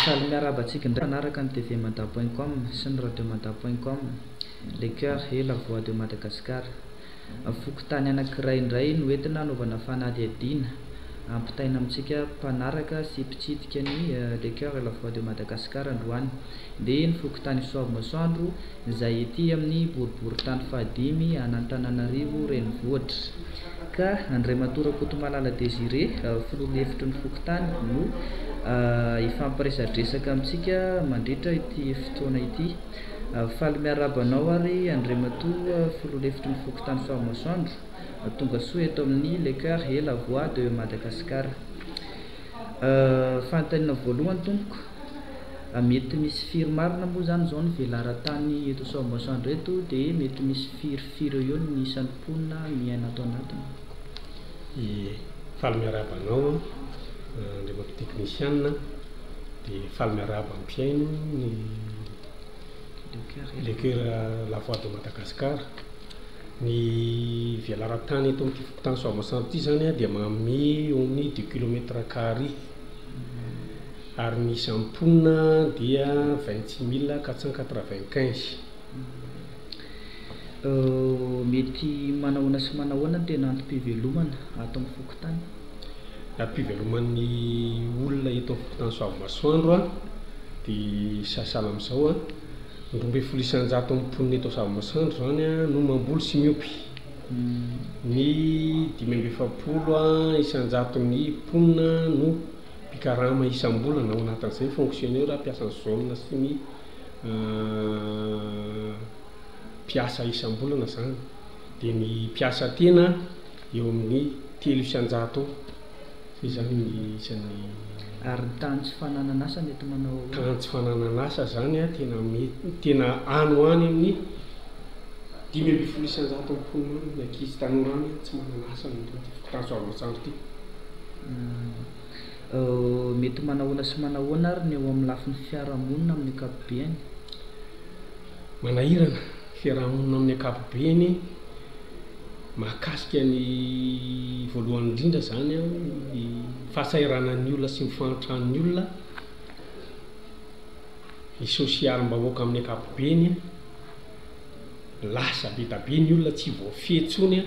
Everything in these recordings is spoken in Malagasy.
Faly miarahaba antsika indray mpanaraka ny tvmada point com sy ny radiomada point com, Le Coeur et la Voix de Madagascar. Fokontany anankiray indray no entina hanaovana fanadihadiana ampitaina amintsika mpanaraka sy mpitsidika ny Le Coeur et la Voix de Madagascar androany. Dia ny fokontany Soavimasoandro izay ety amin'ny boriborintany fahadimy an'Antananarivo renivohitra. Ka Andriamatoa Rakotomalala Désiré, filoha lefitry ny fokontany no hifampiresadresaka amintsika mandritra ity fotoana ity. Faly miarahaba anao ary Andriamatoa filoha lefitry ny fokontany Soavimasoandro, tonga soa eto amin'ny Le Coeur et la Voix de Madagascar. Fanontaniana voalohany tompoko, mety misy firy marina moa izany izao ny velaran-tany eto Soavimasoandro eto dia mety misy firifiry eo eo ny isan'ny mponina miaina ato anatiny? Ie, faly miarahaba anao Andriamatoa teknisiana, dia faly miarahaba ny mpihaino ny Le Coeur La Voix de Madagascar. Ny velaran-tany eto amin'ity fokontany Soavimasoandro ity izany dia manome eo amin'ny deux kilomètres carré ary ny isan'ny mponina dia 26 495. Mety manahoana sy manahoana ny tena antom-pivelomana ato amin'ny fokontany? Ny antom-piveloman'ny olona eto amin'ny fokontany Soavimasoandro dia sahala amin'izao. Ny 12% amin'ny mponina eto Zava-masoandro izany no mamboly sy miompy. Ny 45% mponina no mpikarama isam-bolana, ao anatin'izay ny fonctionnaire, mpiasan'ny zone sy ny mpiasa isam-bolana izany. Dia ny mpiasa tena eo amin'ny 3% eo. Zay zany ny isan'ny. Ary ny tahan'ny tsy fananan'asa mety manao ahoana? Tahan'ny tsy fananan'asa zany an, tena mety, tena any ho any amin'ny 15% ny mponina any, ny ankizy tanora any tsy manana asa ny eto amin'ity fokontany Soavimasoandro ity. Mety manahoana sy manahoana ary ny eo amin'ny lafiny fiarahamonina amin'ny ankapobeny? Manahirana, fiarahamonina amin'ny ankapobeny. Mahakasika ny voalohany indrindra izany ny fahasahiranan'ny olona sy ny fahantran'ny olona, ny sosialim-bahoaka amin'ny ankapobeny, lasa be da be ny olona tsy voafehy intsony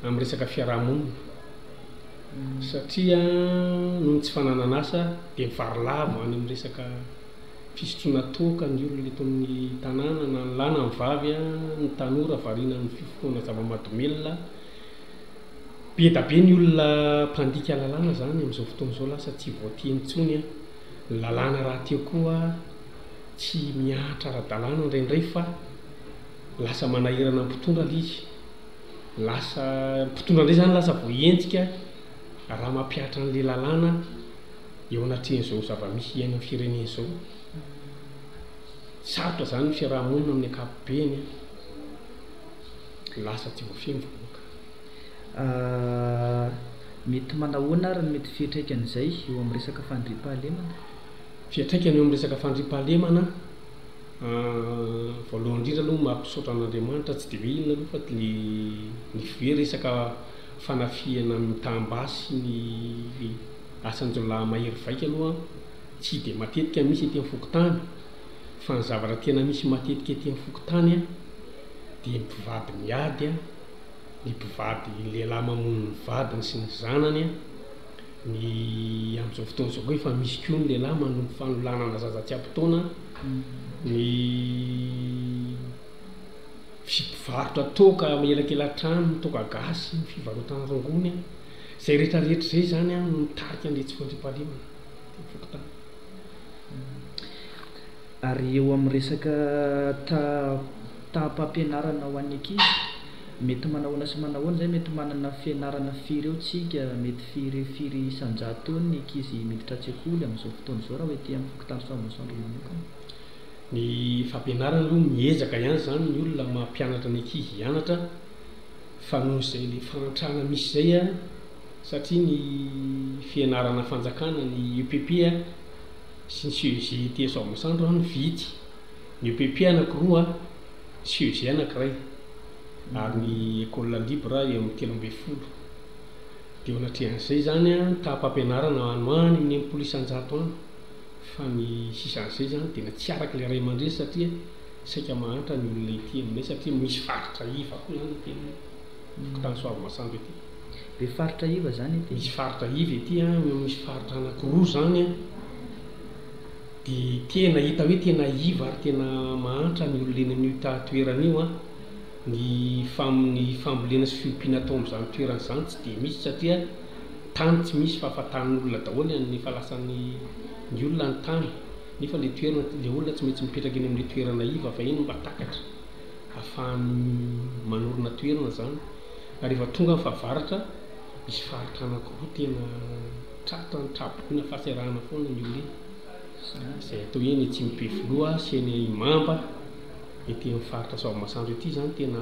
amin'ny resaka fiarahamonina satria noho ny tsy fananan'asa dia mivarilavo any amin'ny resaka Fisotroana toaka ny olona eto amin'ny tanàna, na ny lahy na ny vavy, ny tanora variana amin'ny fifohana zava-mahadomelina. Be da be ny olona mpandika lalàna izany amin'izao fotoana izao, lasa tsy voateny intsony. Ny lalàna rahateo koa tsy mihatra ara-dalàna indraindray fa lasa manahirana ny mpitondra ilay izy. Lasa, ny mpitondra indray izany lasa voahenjika raha mampihatra an'ilay lalàna. Eo anatrehan'izao zava-misy iainan'ny firenena izao, sarotra izany ny fiaraha-monina amin'ny ankapobeny an! Lasa tsy voafehy ny vahoaka. Mety manahoana ary ny mety fiantraikan'izay eo amin'ny resaka fandriampahalemana? Fiantraikany eo amin'ny resaka fandriampahalemana, voalohany indrindra aloha mampisaotra an'Andriamanitra tsy dia hoe inona aloha fa ny ny hoe resaka fanafihana mitam-basy ny Asan-jiolahy mahery vaika aloha tsy dia matetika misy ety amin'ny fokontany fa ny zavatra tena misy matetika ety amin'ny fokontany dia ny mpivady miady, ny mpivady lehilahy mamono ny vadiny sy ny zanany, ny amin'izao fotoana izao koa efa misy koa ny lehilahy manompo fanolanana zaza tsy ampy taona, ny mpivarotra toaka elakelan-trano, ny toaka gasy, ny fivarotana rongony. Izay rehetra rehetra izay izany no mitarika an'ilay tsy fandriampahalemana aty amin'ny fokontany. Ary eo amin'ny resaka taham-pampianarana ho an'ny ankizy, mety manahoana sy manahoana izay, mety manana fianarana firy eo tsika, mety firy firy isan-jato eo ny ankizy miditra an-tsekoly amin'izao fotoana izao raha ho ety amin'ny fokontany Soavimasoandro manokana? Ny fampianarana aloha miezaka ihany izany ny olona mampianatra ny ankizy hianatra. Fa noho izay le fahantrana misy izay a, satria ny fianarana fanjakana, ny EPP a, sy ny CEG ety Soavimasoandro an, vitsy. Ny EPP anakiroa, CEG anakiray, ary ny école libre eo amin'ny 13. Dia eo anatrehan'izay izany an, taham-pampianarana any ho any amin'ny 60% any. Fa ny sisan'izay izany tena tsy araka ilay ray aman-dreny satria saika mahantra ny olona ety aminay satria misy faritra iva koa izany ety amin'ny fokontany Soavimasoandro ety. Be faritra iva izany ety? Misy faritra iva ety an, misy faritra anankiroa izany an, dia tena hita hoe tena iva ary tena mahantra ny olona eny amin'io toerana io an. Ny ny fambolena sy fiompiana atao amin'izany toerana izany tsy dia misy satria tany tsy misy fa fa tanin'olona daholo ny efa lasan'ny ny olona ny tany nefa le toerana le olona tsy maintsy mipetraka eny amin'le toerana iva fa eny mba takatra ahafahany manorina toerana zany. Ary rehefa tonga ny fahavaratra misy faritra anankiroa tena tratra ny traboina fahasahiranana foana ny olona eny izay atao hoe eny Atsimo-Befiloha sy eny Imamba. Ety amin'ny faritra Soavimasoandro ety izany tena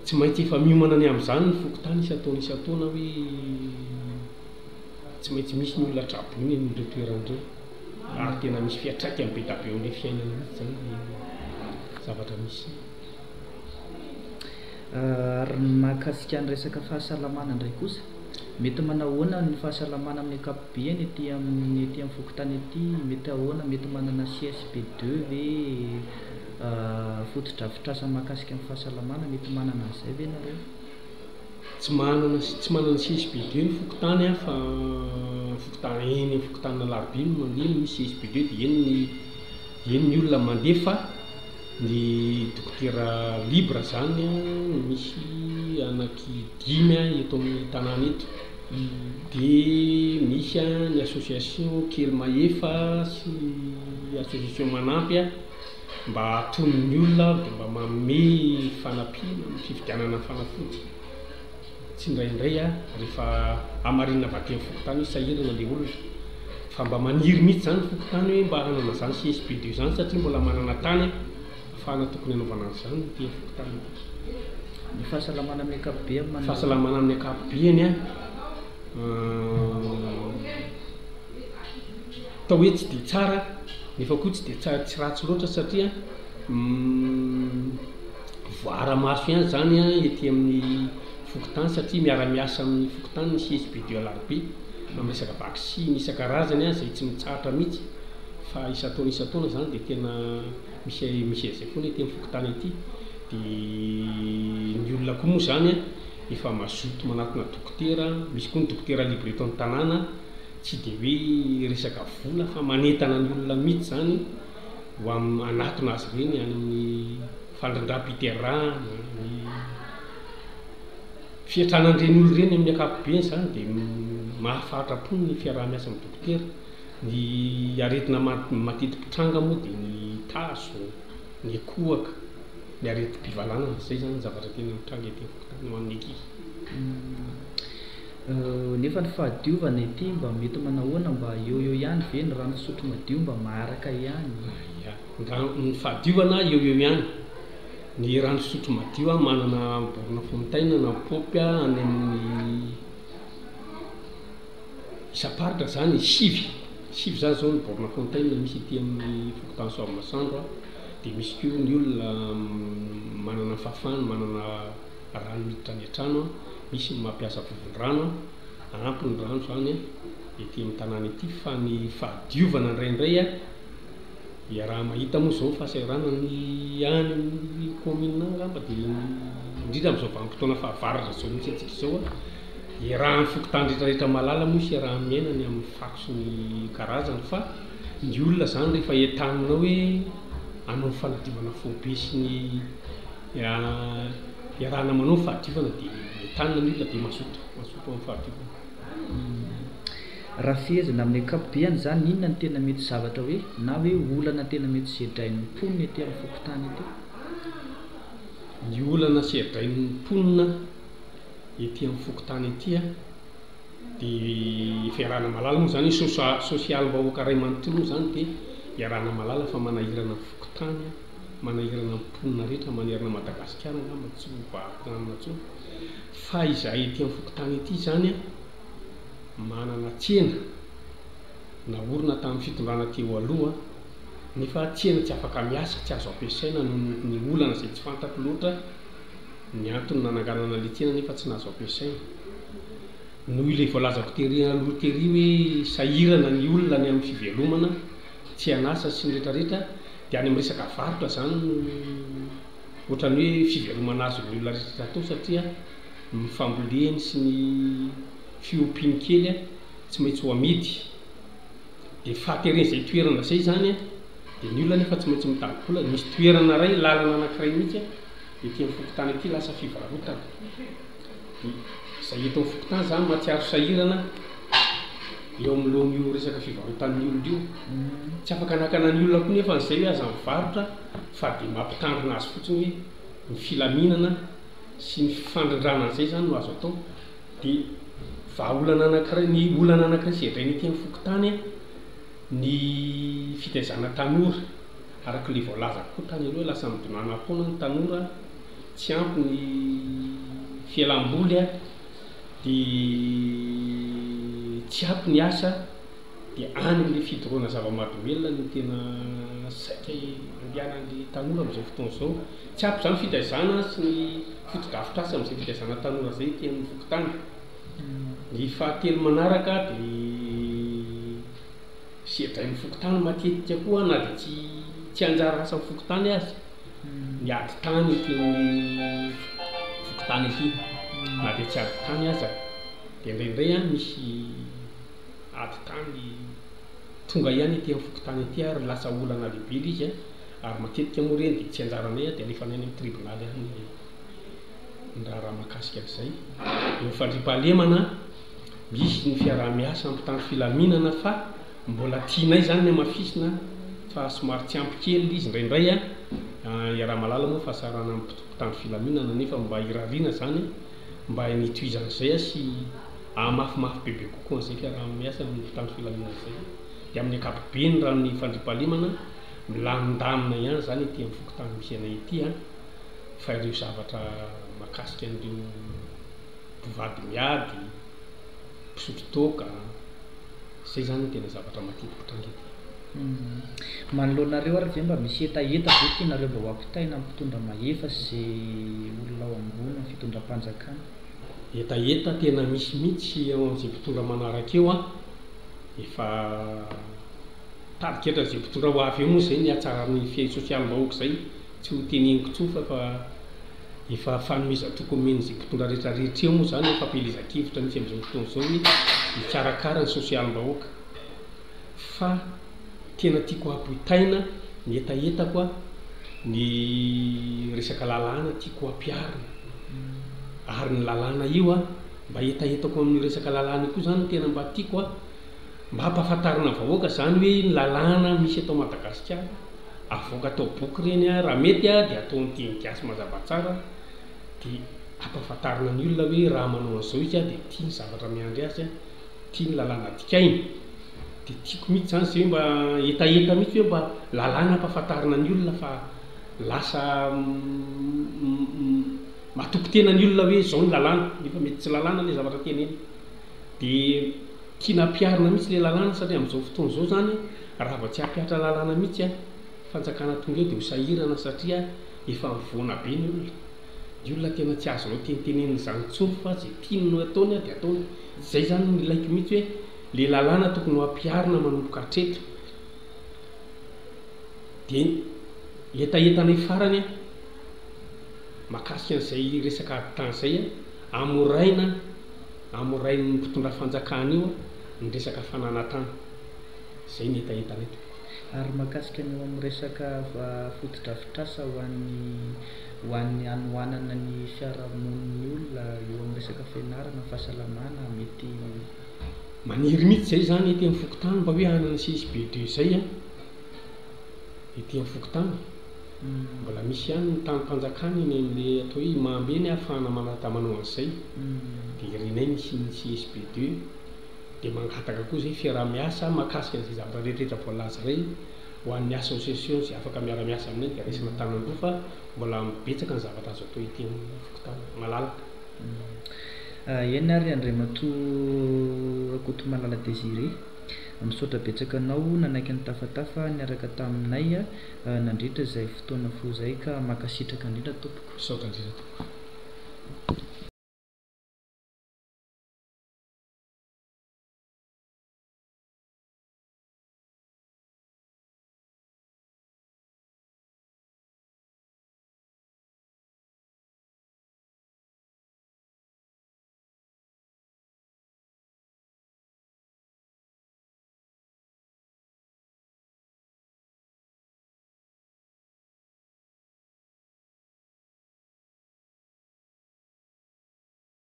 tsy maintsy efa miomana ny amin'izany ny fokontany isan-taona isan-taona hoe tsy maintsy misy ny olona traboina eny amin'ireo toerana ireo ary tena misy fiantraikany be dia be eo amin'ilay fiainana mihitsy izany ilay zavatra misy. Ary ny mahakasika ny resaka fahasalamana indray kosa, mety manao ahoana ny fahasalamana amin'ny ankapobeny ety amin'ny ety amin'ny fokontany ety, mety ahoana, mety manana CSB deux ve, fotodrafitrasa mahakasika ny fahasalamana, mety manana an'izay ve nareo? Tsy manana tsy manana CSB deux ny fokontany fa fokontany eny amin'ny fokontanin'Alarobia no mandeha no misy CSB deux dia eny ny eny ny olona mandeha fa Ny dokotera libre zany misy anaky dimy eto amin'ny tanàna eto, dia misy ny association kely mahefa sy association manampy mba hahatony ny olona dia mba manome fanampiana amin'ny fividianana ny fanafody. Tsindraindray rehefa hamarinina avy aty amin'ny fokontany hoe sahirana ilay olona. Fa mba maniry mihitsy izany ny fokontany hoe mba hanana izany CSB deux izany satria mbola manana tany ahafahana tokony hanaovana an'izany ity fokontany ity. Ny fahasalamana amin'ny ankapobeny manao. Fahasalamana amin'ny ankapobeny an, atao hoe tsy dia tsara nefa koa tsy dia tsara tsy ratsy loatra satria Voara-maso ihany izany ety amin'ny fokontany satria miara-miasa amin'ny fokontany ny CSB de Alarobia amin'ny resaka vaksiny isan-karazany izay tsy mitsahatra mihitsy fa isan-taona isan-taona izany dia tena misy misy an'izay foana ety amin'ny fokontany ety. Dia ny olona koa moa izany efa mazoto manatona dokotera, misy koa ny dokotera libre eto an-tanàna, tsy dia hoe resaka vola fa manentana ny olona mihitsy izany ho am hanatona azy ireny any amin'ny fandrindram-piterahana, ny fiatrana an'ireny olona ireny amin'ny ankapobeny izany dia mahafatra-po ny fiaraha-miasa amin'ny dokotera. Ny aretina mateti-pitranga moa dia ny tazo, ny kohaka, ny aretim-pivalanana, izay izany ny zavatra tena mitranga ety an-fokontany ho an'ny ankizy. Nefa ny fahadiovana ety mba mety manahoana mba eo eo ihany ve ny rano fisotro madio mba maharaka ihany? Ia, ny rano ny fahadiovana eo eo ihany, ny rano fisotro madio aho manana borne fontaine na paopy any amin'ny isam-paritra zany sivy, sivy zany zao ny borne fontaine misy ety amin'ny fokontany Soavimasoandro a, dia misy koa ny olona manana ny fahafahany manana rano miditra any an-trano, misy ny mampiasa vovon-drano, ampy ny rano izany ety amin'ny tanàna ety fa ny fahadiovana indraindray iaraha-mahita moa izao fahasahiranana ny any amin'ny kaominina any angamba dia indrindra amin'izao vanim-potoana fahavaratra izao misy antsika izao iarahan'ny fokontany rehetra rehetra mahalala moa sy iaraha-miaina ny amin'ny fako sy ny karazany fa ny olona izany rehefa entaninao hoe hanao ny fanadiovana faobe sy ny Iarahana manao ny fahadiovana dia entanina ny olona dia mazoto, mazoto amin'ny fahadiovana. Raha fehezina amin'ny ankapobeny izany, inona no tena mety zavatra hoe na hoe olana tena mety sedrain'ny mponina ety amin'ny fokontany ety? Ny olana sedrain'ny mponina ety amin'ny fokontany ety dia efa iarahana mahalala moa izany hoe sosialim-bahoaka iray manontolo moa izany dia iarahana mahalala fa manahirana ny fokontany. manahirana ny mponina rehetra manerana an'i Madagasikara angamba tsy ho vahaolana intsony fa izahay ety amin'ny fokontany ety izany manana tsena naorina tamin'ny fitondrana teo aloha nefa tsena tsy afaka miasa tsy azo ampiasaina noho ny olana izay tsy fantatro loatra ny antony nananganana ilay tsena nefa tsy nahazo ampiasaina. Noho ilay voalazako tery aloha tery hoe sahirana ny olona ny amin'ny fivelomana, tsy an'asa sy ny retraretra, dia any amin'ny resaka varotra izany no ohatran'ny hoe fivelomana azon'ny olona retraretra atao satria ny famboleny sy ny fiompiany kely tsy maintsy ho amidy. Dia fahateren'izay toerana izay izany dia ny olona anefa tsy maintsy mitady vola. Misy toerana iray, lalana anankiray mihitsy ety amin'ny fokontany ety lasa fivarotana. Dia izay eto amin'ny fokontany izany mahatsiaro sahirana eo anoloan'io resaka fivarotan'ny olona io. Tsy afaka hanakana ny olona koa nefa izay hoe aza mivarotra fa dia mampitandrina azy fotsiny hoe ny filaminana sy ny fandrindrana an'izay izany no azo atao. Dia vahaolana anankiray, ny olana anankiray sedraina ety amin'ny fokontany ny fitaizana tanora. Araka ilay voalazako koa tany aloha hoe lasa midonanam-poana ny tanora. Tsy ampy ny fialam-boly a, dia tsy ampy ny asa, dia any amin'ilay fidorohana zava-mahadomelina no tena saika andehanan'ny tanora amin'izao fotoana izao. Tsy ampy izany fitaizana sy ny fotodrafitrasa amin'izay fitaizana tanora izay ety amin'ny fokontany. Ny fahatelo manaraka dia sedrain'ny fokontany matetika koa na dia tsy tsy anjara asan'ny fokontany aza. ny ady tany ety amin'ny fokontany ety, na dia tsy ady tany aza dia indraindray an misy ady tany tonga ihany ety amin'ny fokontany ety ary lasa olana lehibe ilay izy an, ary matetika moa ireny dia tsy anjaranay an dia alefanay any amin'ny tribonaly any ny raharaha mahakasika an'izay. Eo amin'ny fandriampahalemana misy ny fiaraha-miasa amin'ny mpitandro filaminana fa Mbola tianay izany ny hamafisina fa somary tsy ampy kely ilay izy indraindray a! Iaraha-mahalala moa fa sarana amin'ny mpitandro filaminana nefa mba irariana izany mba ny hitohizan'izay sy hahamafimafy bebe kokoa an'izay fiaraha-miasa amin'ny mpitandro filaminana izay. Dia amin'ny ankapobeny raha ny fandriampahalemana, milamindamina ihany izany ety amin'ny fokontany misy anay ety a! Fa ireo zavatra mahakasika an'ireo mpivady miady, mpisotro toaka, Zay zany no tena zavatra matetika mitranga ety. Manoloana anareo ary ve mba misy hetaheta ve tianareo mba ho ampitaina amin'ny mpitondra mahefa sy ze olona ao ambony amin'ny fitondram-panjakana? Hetaheta tena misy mihitsy eo amin'izay mpitondra manaraka eo an! Efa tarigetran'izay mpitondra ho avy eo moa izay ny hatsaran'ny fiain'ny sosialim-bahoaka izay, tsy ho teneniko intsony fa efa Efa fanomezan-toky omen'izay mpitondra rehetra rehetra eo moa izany ny fampielezan-kevitra misy amin'izao fotoana izao hoe hikarakara ny sosialim-bahoaka. Fa tena tiako hampitaina ny hetahetako ny resaka lalàna tiako hampiharina. Ary ny lalàna io mba hetahetako amin'io resaka lalàna io koa izany tena mba tiako mba hampahafantarina ny vahoaka izany hoe ny lalàna misy eto Madagasikara Avoaka atao boky ireny a, raha mety a dia atao amin'ny teny gasy mazava tsara dia ampahafantarina ny olona hoe raha manao an'izao izy a dia ity ny zavatra miandry azy a, ity ny lalàna dikainy. Dia tiako mihitsy izany izay hoe mba hetaheta mihitsy hoe mba lalàna ampahafantarina ny olona fa lasa matoky tena ny olona hoe izao ny lalàna nefa mety tsy lalàna ilay zavatra tenenina. Dia tiana ampiharina mihitsy ilay lalàna satria amin'izao fotoana izao izany Raha vao tsy hampihatra lalàna mihitsy an, fanjakana tonga eo dia ho sahirana satria efa mivoana be ny olona. Ny olona tena tsy azonao tenitenenina izany intsony fa izay tiany no ataony dia ataony. Izay izany no ilaiko mihitsy hoe le lalàna tokony ho ampiharina manomboka hatreto. Dia ny hetahetanay farany an, mahakasika an'izay resaka ady tany izay an, amoraina, amorain'ny mpitondra fanjakana io ny resaka fananan-tany. Izay ny hetahetanay tompoko. Ary mahakasika ny eo amin'ny resaka fotodrafitrasa ho an'ny ho an'ny hanohanana ny fiarahamonin'ny olona eo amin'ny resaka fianarana, fahasalamana, mety. Maniry mihitsy izay izany ety amin'ny fokontany mba hoe hanana CSB deux izay an, ety amin'ny fokontany. Mbola misy ihany ny tanim-panjakana eny amin'ilay atao hoe Imambe eny ahafahana manata manao an'izay. Dia irinay ny hisian'ny CSB deux. Dia mangataka koa izay fiaraha-miasa mahakasika an'izay zavatra rehetrarehetra voalaza izay ho an'ny association izay afaka miara-miasa aminay dia raisina an-tanan-droa fa mbola betsaka ny zavatra azo atao ety amin'ny fokontany malalaka. Eny ary Andriamatoa Rakotomalala Désiré, misaotra betsaka anao nanaiky nitafatafa niaraka taminay nandritra izay fotoana fohy izay ka mankasitraka indrindra tompoko. Misaotra indrindra tompoko.